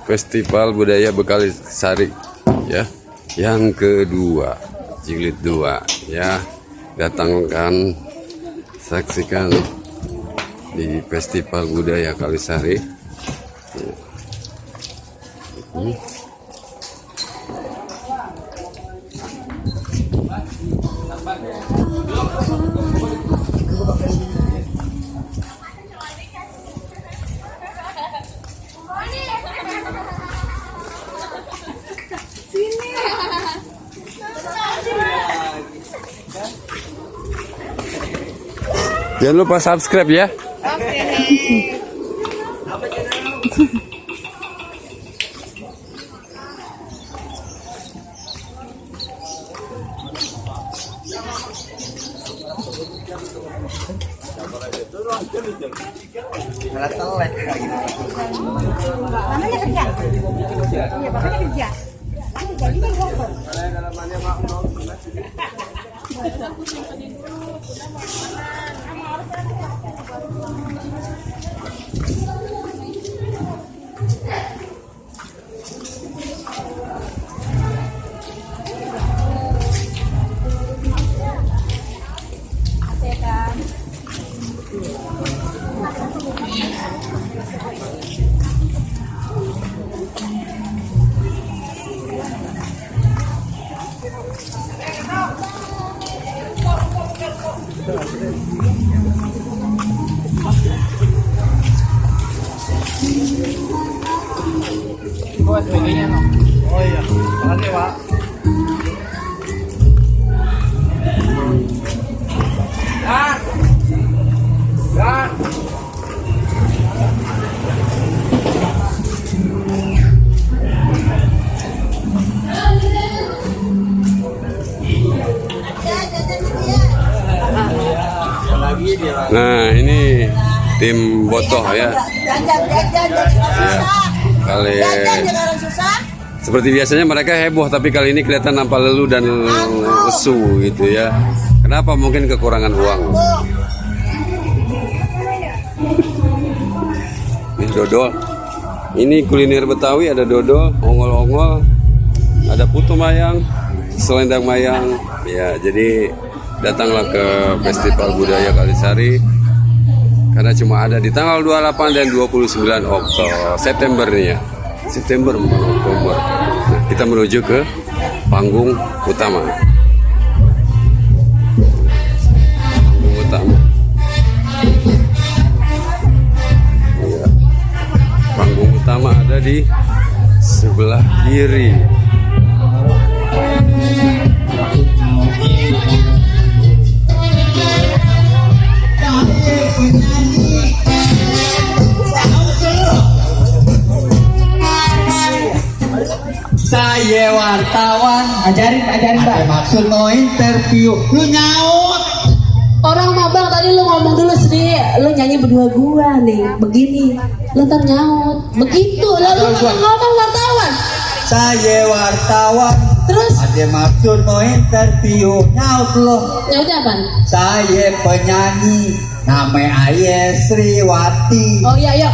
Festival Budaya Bekalisari ya, yang kedua, jilid 2 ya. Datangkan, saksikan di Festival Budaya Kalisari. Jangan lupa subscribe ya. Oke. Namanya kerja. Iya, bapaknya kerja. Jadi kan goper. Oh iya, makasih Pak. Nah, ini tim Botoh ya. Kali seperti biasanya mereka heboh, tapi kali ini kelihatan nampak leluh dan lesu gitu ya. Kenapa? Mungkin kekurangan uang. Ini dodol. Ini kuliner Betawi, ada dodol, ongol-ongol, ada putu mayang, selendang mayang. Ya, jadi datanglah ke Festival Budaya Kalisari karena cuma ada di tanggal 28 dan 29 September nih ya. September bukan Oktober. Nah, kita menuju ke panggung utama. Panggung utama. Ya. Panggung utama ada di sebelah kiri. Saya wartawan, Ajarin Mbak. maksud mau interview, lu nyaut. Orang mah bang, tadi lu ngomong dulu sendiri, lu nyanyi berdua gua nih, begini, lu ntar nyaut, begitu, lalu lu ngomong wartawan. Saya wartawan, Terus ada maksud mau interview, nyaut lo. nyautnya apa? Saya penyanyi, namanya Ayah Sriwati. Oh iya, yuk.